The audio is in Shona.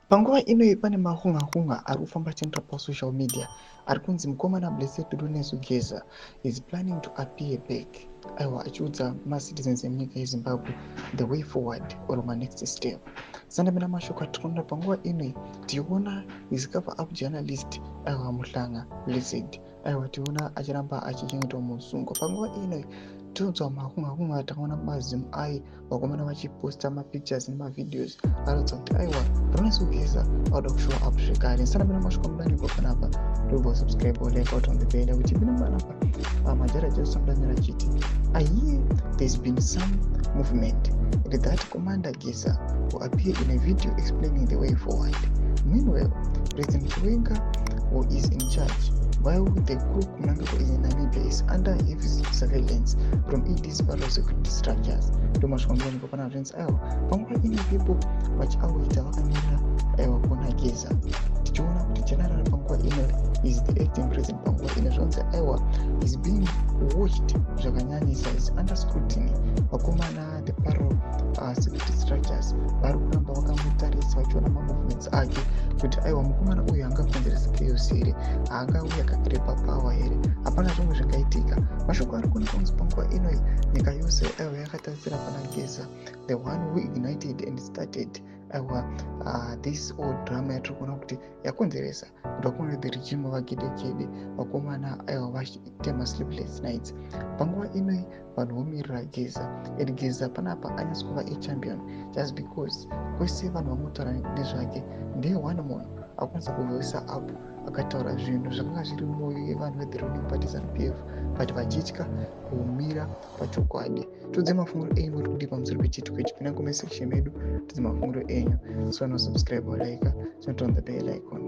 Panguva ino pane mahunga-hunga ari kufamba achiendera pasocial media ari kunzi mukomana Blessed Runesu Geza is planning to appear back, aiwa, achiudza macitizens emunyika yeZimbabwe the way forward or manext step. Sandamira mashoko atiri kuona panguva ino, tichiona his cover up journalist, aiwa, Muhlanga Blessed, aiwa, tiona achiramba achichengetwa muusungwa. Panguva ino tinonzwa mahunga-hunga, takaona mazimu ai vakomana vachiposta mapictures nemavideos aratidza kuti, aiwa, Runesu Geza auda kushow up zvekare. Ndisanapinda mashoko mudaniko panapa, ndobva subscribe, like, on the bell kuti pine panapa. Majara Jesu mudanyira achiti, "I hear there's been some movement and that Commander Geza will appear in a video explaining the way forward. Meanwhile, President Chiwenga, who is in charge while the crook Mnangagwa is in Namibia, is under heavy surveillance from ED's parallel security structures." Ndomasvika pana zvinzi, aiwa, panguva ino people vachiawaita vakamirira, aiwa, kuona Geza. Tichiona kuti general panguva ino is the acting president. Panguva ino zvonzi, aiwa, is being watched zvakanyanyisa, is under scrutiny. Vakomana, the parallel security structures, vari kuramba vakamutarisa vachiona mamovements ake kuti, aiwa, mukomana uyu angakonzeresa chaos here? Haangauya akagrabha power here? Hapana zvimwe zvingaitika. Mashoko ari kuoneka kunzi panguva inoi nyika yose, aiwa, yakatarisira pana Geza, the one who ignited and started, aiwa, this all drama yatiri kuona kuti yakonzeresa kuti vakomana the regime vagedegede, vakomana, aiwa, vachiite masleepless nights. Panguva inoi vanhu vomirira Geza, and Geza panapa anyatsi kuva achampion just because kwese vanhu vangotaura nezvake. Ndeye one munhu akwanisa kuvoisa up, akataura zvinhu zvakanga zviri mumwoyo yevanhu vethe ruling party ZANU PF, but vachitya kumira pachokwadi. Tudze mafungiro enyu kuti kudii pamusoro pechiitiko ichi. Pinda comment section medu, tudze mafungiro enyu. So no subscribe or like, so turn on the bell icon.